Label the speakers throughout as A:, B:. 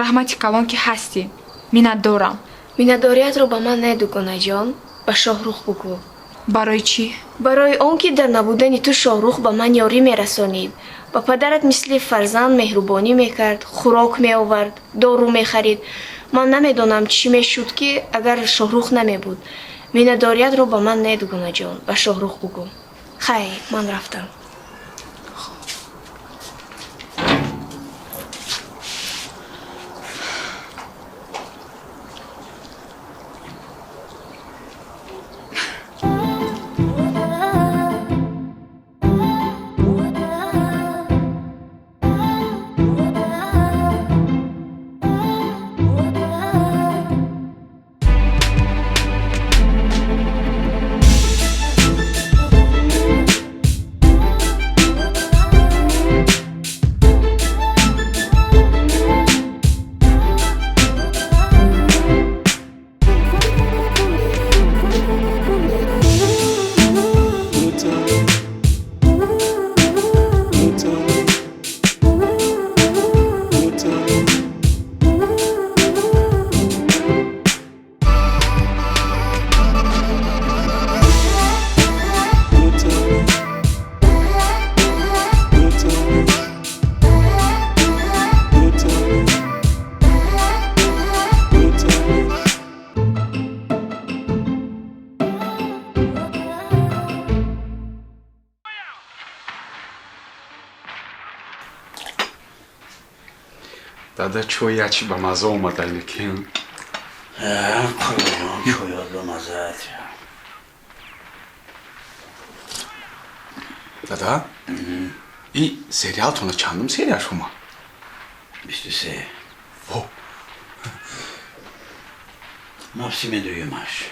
A: Раҳмати калон, ки ҳастӣ. Миннатдорам.
B: Миннатдориятро ба ман не, дугонаҷон, ба Шоҳрух бугӯ.
A: Барои чӣ?
B: Барои он ки дар набудани ту Шоҳрух ба ман ёрӣ мерасонид. Ба падарат мисли фарзанд меҳрубонӣ мекард, хӯрок меовард, дору мехарид. Ман намедонам, чӣ мешуд, ки агар Шоҳрух намебуд. Миннатдориятро ба ман не, дугонаҷон, ба Шоҳрух бугӯ. Хайр, ман рафтам.
C: Дада, чой ячи ба маза омада, лекин.
D: Қурбон, чоёт ба мазаат.
C: Дада, и сериалтона чандум серия шума?
D: 23.
C: О.
D: Мавсими дуюмаш.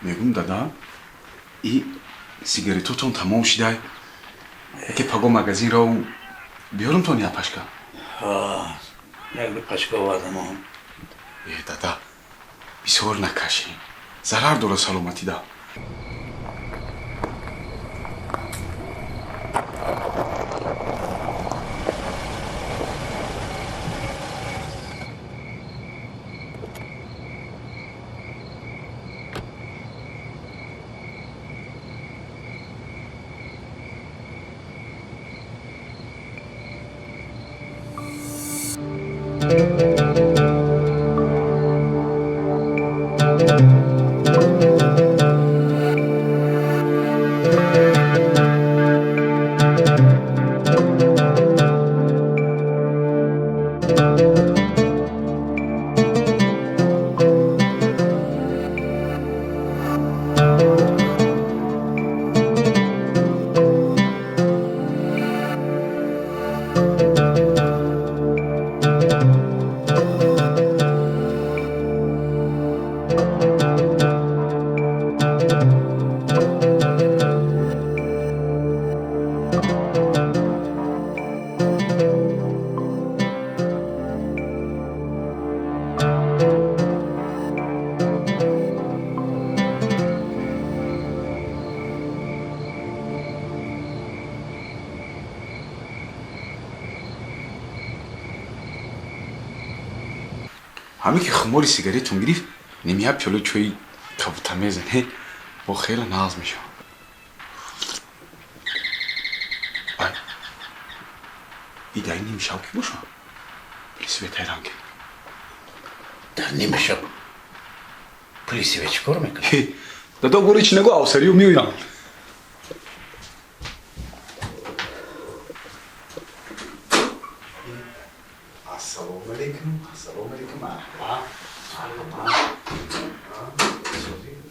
C: Мегум, дада, и сигаретотон тамом шидай, яке паго магазинро биёрумтон як пачка.
D: Як ду пачка овардамон.
C: Э, дада, бисёр накашӣ, зарар дора саломатида. Ҳаме ки хумори сигаретон гирифт, нимия пиёла чои кабута мезане, бо хеле нағз мешавад. Ай, идаи нимшаб ки боша, пули светай ранге.
D: Дар нимашаб пули свет чӣ кор мекунад?
C: Дада, бори чи нагу, авсарию меоям. Ассалому алейкум, ассалому алейкум.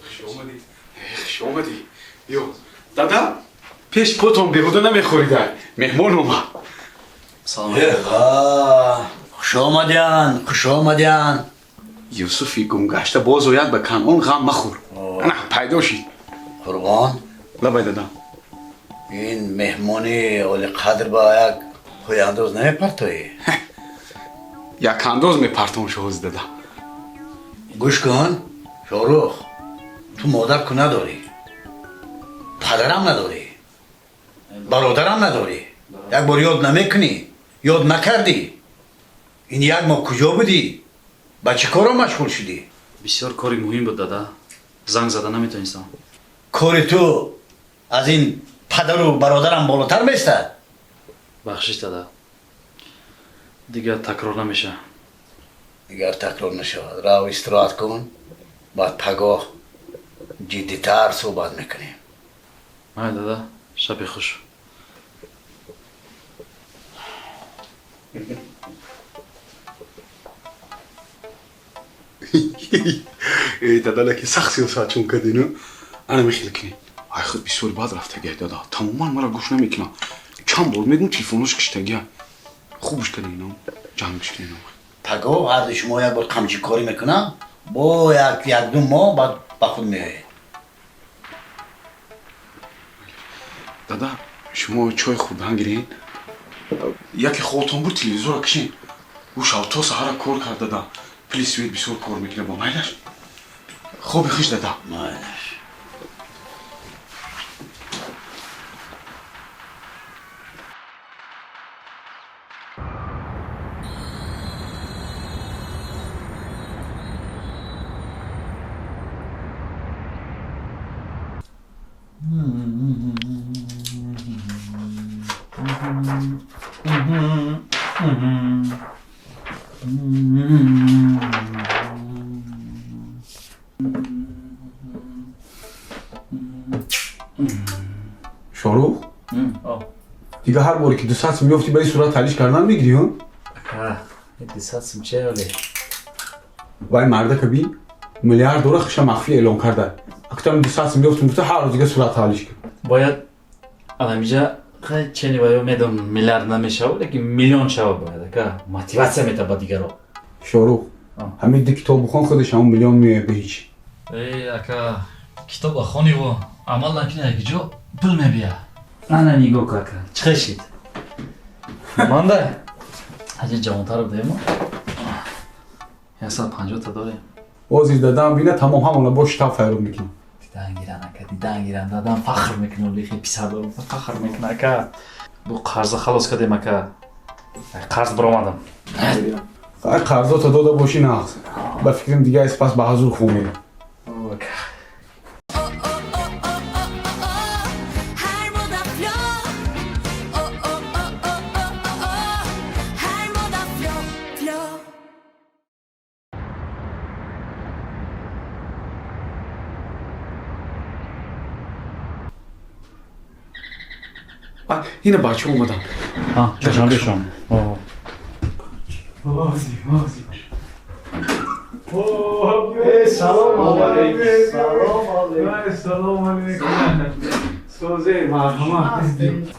C: Хуш омадӣ, хуш омадӣ. Ё, дада, пеш потон беҳуда намехӯрида, меҳмон омад.
D: Хуш омадян, хуш омадян.
C: Юсуфи гумгашта боз ояд, ба Канъон ғам махӯр. Ана пайдо шид.
D: Қурбон.
C: Лабай, дада.
D: Ин меҳмони олиқадр ба як пойандоз намепартоӣ?
C: Якандоз мепартом, шоҳози дада.
D: Гӯш кун, Шоҳрух, ту модар ку надорӣ, падарам надорӣ, бародарам надорӣ. Як бор ёд намекунӣ? Ёд накардӣ? Ин як моҳ куҷо будӣ? Ба чӣ коро машғул шудӣ?
E: Бисёр кори муҳим буд, дада. Занг зада наметонистам.
D: Кори ту аз ин падару бародарам болотар местад?
E: Бахшиш, дада. Дигар такрор намеша.
D: Дигар такрор нашавад. Рав, истироҳат кун, баъд пагоҳ ҷиддитар суҳбат мекунем.
E: Май, дада, шаби хуш.
C: Эй, дада, лекин сахт сиёсатчун кардину. Ана мехел кунӣ. Ай худ бисёри бад рафтагиай, дада. Тамоман мара гӯш намекунам. Чанд бор мегум, телефонош киштагиай. Хубш кардино, ҷангш кардино.
D: Пагоҳ ҳарду шумо як бор қамчикорӣ мекунам, бо як якду моҳ баъд ба худ меоед.
C: Дада, шумо чой хӯрдан гирен. Яке хотон буд, телевизорро кишен. Ӯ шаб то саҳара кор кард, дада. Пили свет бисёр кор мекунад, ба майлаш. Хоби хуш, дада.
D: Майлаш.
C: Шорух, дигар ҳар боре ки 200 сум ёфтӣ, бари сурат ҳалиш кардан мегирӣ, ҳо?
E: 200 сум че оле?
C: Вай мардака би, миллиард дора, хиша махфӣ эълон карда. Актам 200 сум ёфтум гуфта, ҳар рӯз дига сурат ҳалиш кун.
E: Бояд анамиҷа чени ваё медон, миллиард намешавад, лекин миллион шава бояд, ака, мотиватсия мета ба дигаро.
C: Шорух, ҳамин ду китоб бихон, худаш ҳамон миллион меояд ба ҳеҷ.
E: Эй, ака, китоба хониву амал накунӣ, якиҷо пул мебия. Ана нигоҳ ку, ака, чӣ хел шид? Манда аҷа ҷавонтар будем, 150 та дорем.
C: Ҳозир дадам бина, тамом, ҳамона бо штаб файрод мекунам.
E: Дидан гиран, ака, дидан гиран. Дадам фахр мекунад, лихи писар дорам, фахр мекунад, ака. Бу қарза халос кардем, ака, қарз баромадам.
C: Ай, қарзота дода бошӣ, нағз. Ба фикрам, дига пас ба ҳазур хун мерам.
E: Ака.
F: Her moda flo. Oh oh oh oh oh oh oh. Her moda flo flo.
C: Ина бача омадан.
E: Чоршанбе шом.
C: Ози, ози.
G: Салом алейкум. Салом алейкум.
C: Салом алейкум. Созе, марҳамат.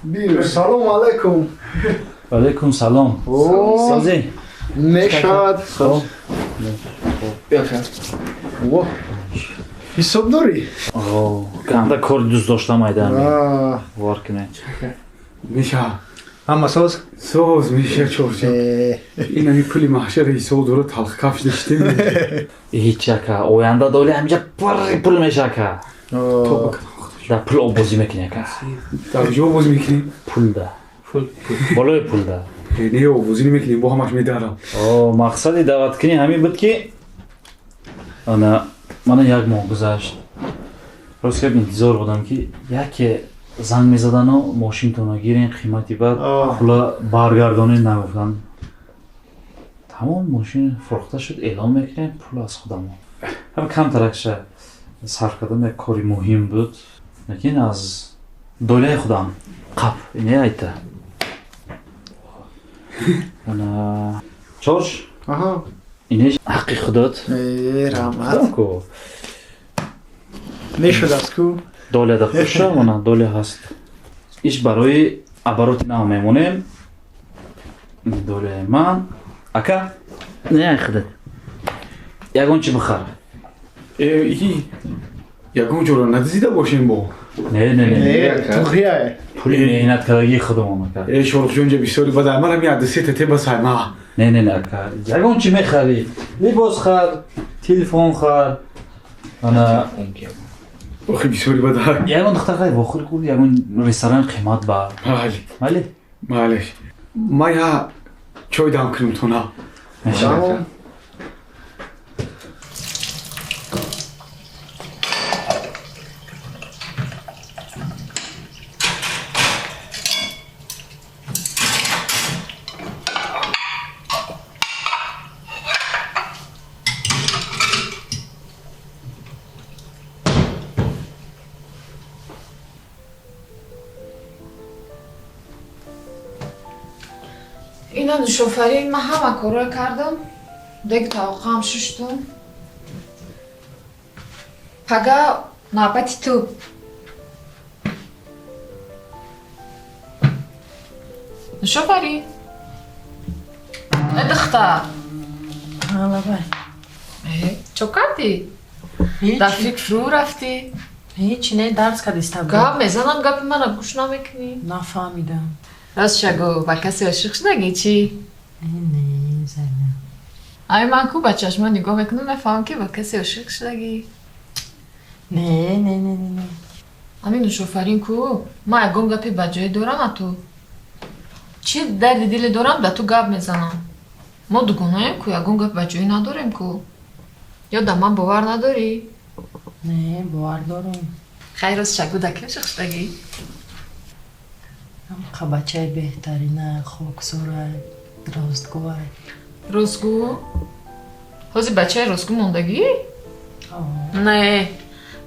G: Биё, салом алейкум.
E: Алейкум салом. Созе.
G: Мешавад. Во. Ҳисоб дорӣ?
E: Ганда кори дӯст доштам, айдан. Вор кунем.
C: Меша.
G: Ҳама соз?
C: Соз, меша, чорча. Ин ҳами пули маҳшари ҳисоб дора, талхкафш нештем.
E: Ҳеч, ака, оянда доли ҳамиҷа пурри пул меша, ака. Дар пул оббозӣ мекунӣ, ака.
C: Дар куҷо оббозӣ мекунем?
E: Пулда.
C: Пул.
E: Болои пулда.
C: Не, оббозӣ намекунем, бо ҳамаш медарам.
E: О, мақсади даъваткунӣ ҳамин буд, ки ана мана як моҳ гузашт. Рост гап, интизор будам, ки яке занг мезадану мошинтонро гирен, қимати баъд пула баргардонед нагуфтан. Тамом, мошин фурӯхта шуд, эълон мекунем, пул аз худамон. Ҳам камтаракша сарф кардам, як кори муҳим буд, лекин аз доляи худам қап ине айта. Ана чорш, ине ҳаққи худот.
G: Раҳмат.
E: Ку.
G: Мешудаст ку.
E: Доляда хуша, мана доля ҳаст. Иш барои обороти нав мемонем. Доляи ман. Ака, не худат. Ягон чи бихар.
C: Ягон ҷоро надизида бошем бо?
E: Не, не, не.
G: Туғрияе.
E: Пули меҳнаткардагии худамон, ака.
C: Э, Шоҳрухҷон, ҷа бисёри бадай. Ман ҳами адисе тете басай ма.
E: Не, не, не, ака. Ягон чи мехарӣ. Либос хар, телефон хар. Ана
C: Охи, бисёри бадай.
E: Ягон духтар хай вохӯр кун, ягон ресторан қимат ба.
C: Майли.
E: Майли?
C: Майлиш. Ма я чой дам кунем тона.
E: Мешавад.
A: Ина Нушофарин, ман ҳама корро кардам, дег тавоқаам шуштум. Пага навбати ту. Нушофарин, э духтар.
H: Лабай.
A: Чо кардӣ? Дар фикр фурӯ рафтӣ?
H: Ҳеҷ не, дарс кардиста.
A: Гап мезанам, гапи мана гӯш намекунӣ.
H: Нафаҳмидам.
A: Рост шагӯ, ба касе ошиқ шудагӣ чӣ?
H: Не, Зарина.
A: Ай, ман ку ба чашмон нигоҳ мекунам, мефаҳмам, ки ба касе ошиқ шудагӣ.
H: Не, не, не, не, не.
A: Ами Нушофарин ку, ман ягон гапи баҷоӣ дорам а ту? Чӣ дарди диле дорам, да ту гап мезанам. Мо дугонаем ку, ягон гапи баҷоӣ надорем ку. Ё да ман бовар надорӣ?
H: Не, бовар дорам.
A: Хайр, рост шагӯ, да кӣ ошиқ шудагӣ?
H: Ҳамқа бачаи беҳтарина, хоксорай, ростгӯай.
A: Ростгӯ? Ҳозир бачаи ростгӯ мондагӣ? Не,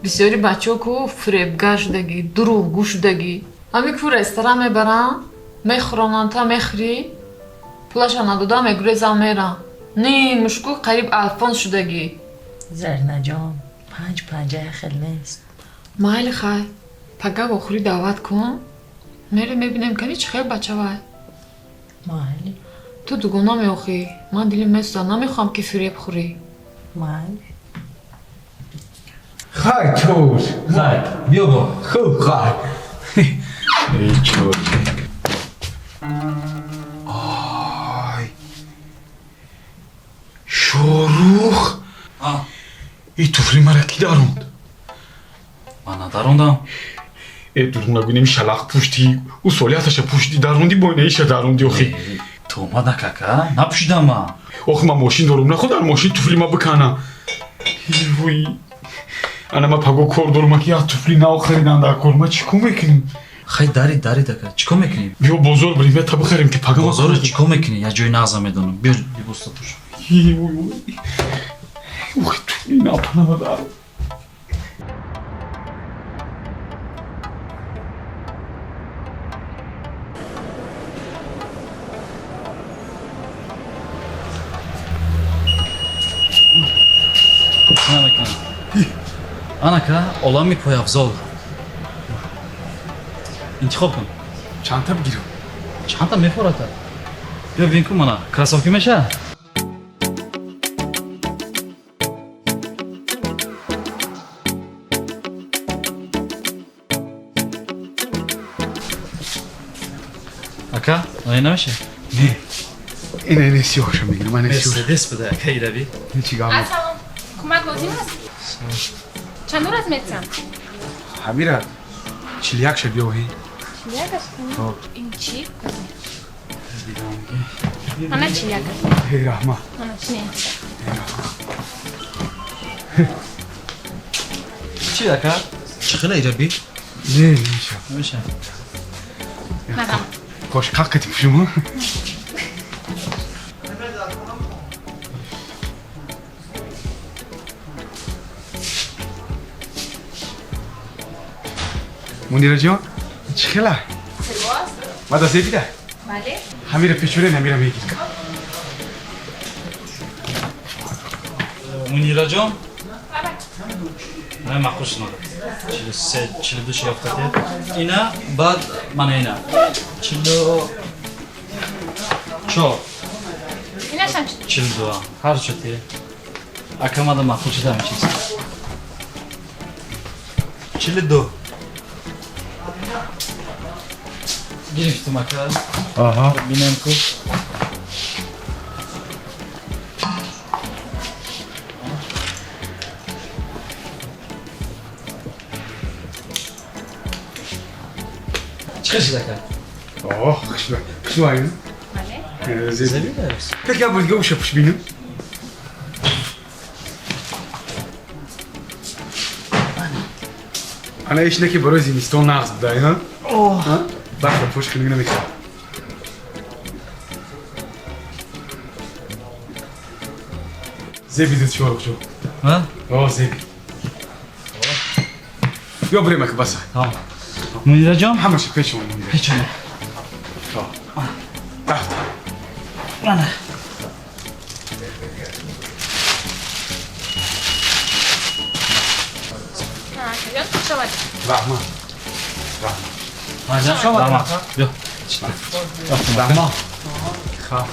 A: бисёри бачаҳо ку фиребгар шудагӣ, дурӯғгӯ шудагӣ. Ҳами ку ресторан мебаранд, мехӯронанд, та мехӯрӣ, пулаша надода мегурезам мерам. Ним мушку қариб алфонс шудагӣ.
H: Заринаҷон, панҷ панҷая хел нест.
A: Майли, хай, пага вохӯрӣ даъват кун, мерем, мебинем, кани чӣ хел бачавай.
H: Майли.
A: Ту дугона меохӣ, ман дилим месӯзад, намехоҳам, ки фиреб хӯрӣ.
H: Майли.
G: Хай, чор.
E: Хай, биё бо.
G: Хуб, хай. Эй, чор. Ай. Шорух. И туфли мара ки даронд?
E: Ман надарондам.
C: Э, дурӯғ нагӯ, неми шалақ пӯштӣ, ӯ солияташа пӯшидӣ, даронди, бо инаиша даронди охи.
E: Туҳмат накака, напӯшидам ман.
C: Охи, ман мошин дорум, нахо дар мошин туфли ма биканам. Вой, ана ма паго кор дорум, ки як туфли нав харидан дар кор, ма чӣ кор мекунем?
E: Хай, дари, дари дака, чӣ кор мекунӣ?
C: Биё бозор бирем, я та бихарем, ки пага.
E: Бозоро чӣ кор мекунӣ? Як ҷои нағза медонам, биё либоста пӯш.
C: Охи, туфли нав панама дар.
E: Намекунам. Анака, олами пойафзол интихоб кун.
C: Чандта бигирам?
E: Чандта мефората, биё бин ку, мана кроссовки меша. Ака, ай намеша?
C: Не, ина, ина сиёҳша мегирам, ана сиёҳ.
E: Мерседес буда, ака, ираби.
C: Ҳечи гап нест.
I: Ассалом, кӯмак лозим аст? Чанд аз метсам?
C: Ҳамира 41-ша биёҳӣ.
I: 41 аст? Ин чӣ? Мана 41 аст.
C: Эй, раҳмат.
I: Мана чине.
E: Чӣ, ака, чӣ хела ираби?
C: Не, намеша.
E: Намеша.
I: Марҳамат.
C: Кош қақ шумо. Мунираҷон, чӣ хела? Мада зебида?
I: Бале.
C: Ҳамира печурен, ҳамира мегирам.
E: Мунираҷон, ман махуш шуд. 43, 42 шиёфтате ина, баъд мана ина 44.
I: Инашам?
E: 42, ҳар чоте, ака, мада махуш шуда ҳамин чиз. 42 гирифтум, ака.
C: Аҳа.
E: Бинем ку. Чӣ хел шуд, ака?
C: Оҳ, хушбай.
I: Бале.
G: Зеби. Как я буду гӯша пӯш бинам? Ана ишне ки барои зимистон нағз будай, ҳа? Барфа пӯш кунӣ намехоҳам. Зеби дид Шоҳрухҷон.
E: Ҳа?
G: О, зеби. Биё бирем ака баса.
E: Мунираҷон?
G: Ҳамаша пеш омад.
E: Пеш омад.
G: Рафт.
E: Ана.
I: Хуш омадед.
G: Раҳмат. Раҳмат.
E: Раҳмат. Биё.
G: Раҳмат. Хаб.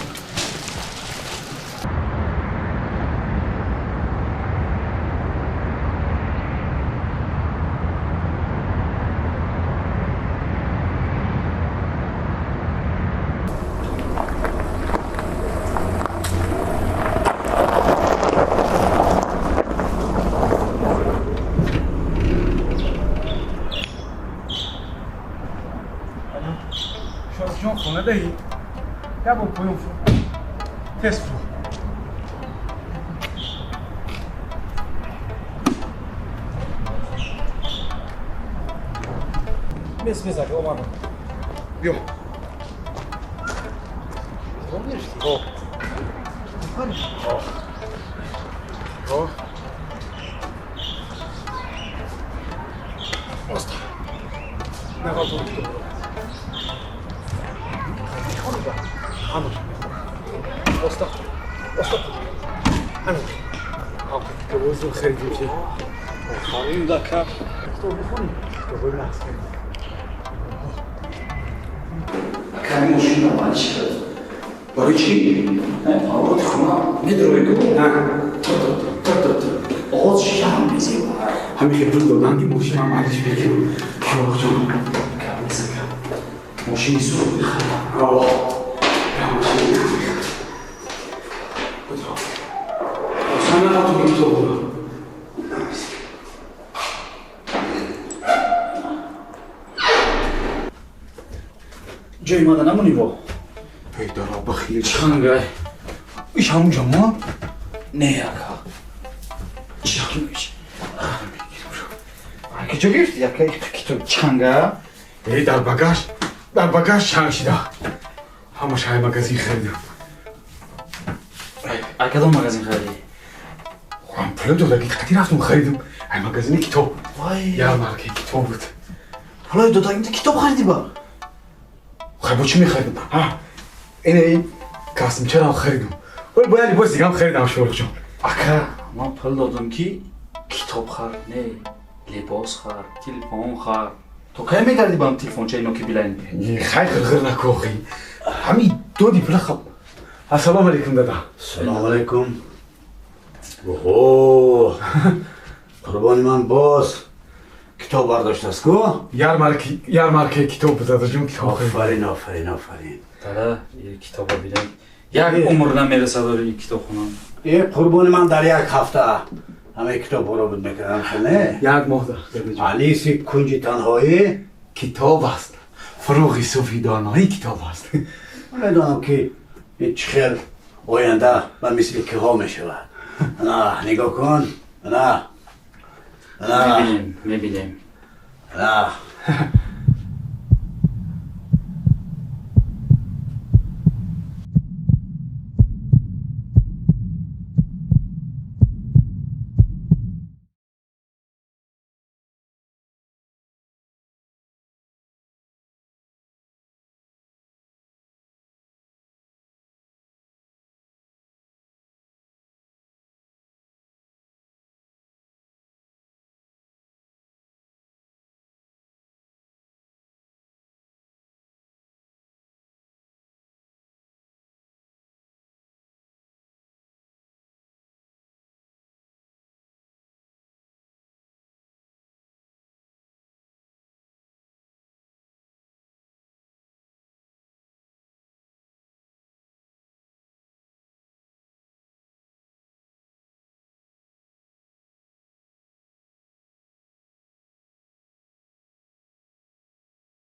G: Шоҳрухҷон хонадаӣ? Як бор поён фур. Тез фур.
E: Мес, мес, ака, омадам.
G: Биё. О. О. Оста. Нағалтон китоб. Ҳамаш. Оста. Оста. Ана. Ҳам китобҳои зуд харидем ки.
E: Офарин дака.
G: Китоб бихонем. Китобҳои нағз харидем.
E: Аками мошина баъд чӣ кард? Барои чӣ? Фавроти хона медрои ку? Тр-тр-тр-тр-тр. Оғоз шам мезеба.
G: Ҳамин хел пул додан ки мошинам алиш мекунам. Шоҳрухҷон.
E: Гап незака. Мошини зуд мехарам.
G: О. Я мошини мехарам. Куҷо? Оста нағалтон китобро.
E: Ҷои мада намонӣ во?
G: Пейдара бахил.
E: Чангай.
G: Иш ҳамунҷа мо?
E: Не, ака. Чангиш. Ака чо гирифти? Ака китоб чанга?
G: Э, дар багаж, дар багаж чанг шида. Ҳамаш ҳай магазин харидам.
E: Ай кадом магазин харидӣ?
G: Хурам пулам додаги қати рафтум харидам. Ай магазини китоб.
E: Вай.
G: Ярмаркаи китоб буд.
E: Пулои додагимта китоб харидӣ ба?
G: Хай бо чӣ мехаридам? Ҳа, ина ин касмчарам харидам. Вале бояд либос дигам харидам Шоҳрухҷон.
E: Ака, ман пул додам ки китоб хар, не, либос хар, телефон хар. То кай мегардӣ ба ҳам телефончаи ноки Билайн?
G: Хай ғирғир наку охи. Ҳамин доди пула хаб. Ассалому алайкум дада.
D: Салому алайкум. Оҳо, қурбони ман боз китоб бардоштааст ку?
G: Ярмарки, ярмаркаи китоб буд дадаҷон, китоб харидам.
D: Офарин, офарин, офарин.
E: Дада, китоба бинем. Як умр намерасад ори ин китобхона.
D: Э, қурбони ман дар як ҳафта ҳамаи китобҳоро буд мекардам, не?
G: Як моҳ дадаҷон.
D: Аниси кунҷи танҳоӣ
G: китоб аст. Фурӯғи суфи доноӣ китоб аст.
D: Медонам ки ин чӣ хел оянда ба мисли киҳо мешавад. Ана, нигоҳ кун. Ана. Ана.
E: Мебинем, мебинем.
D: Ана.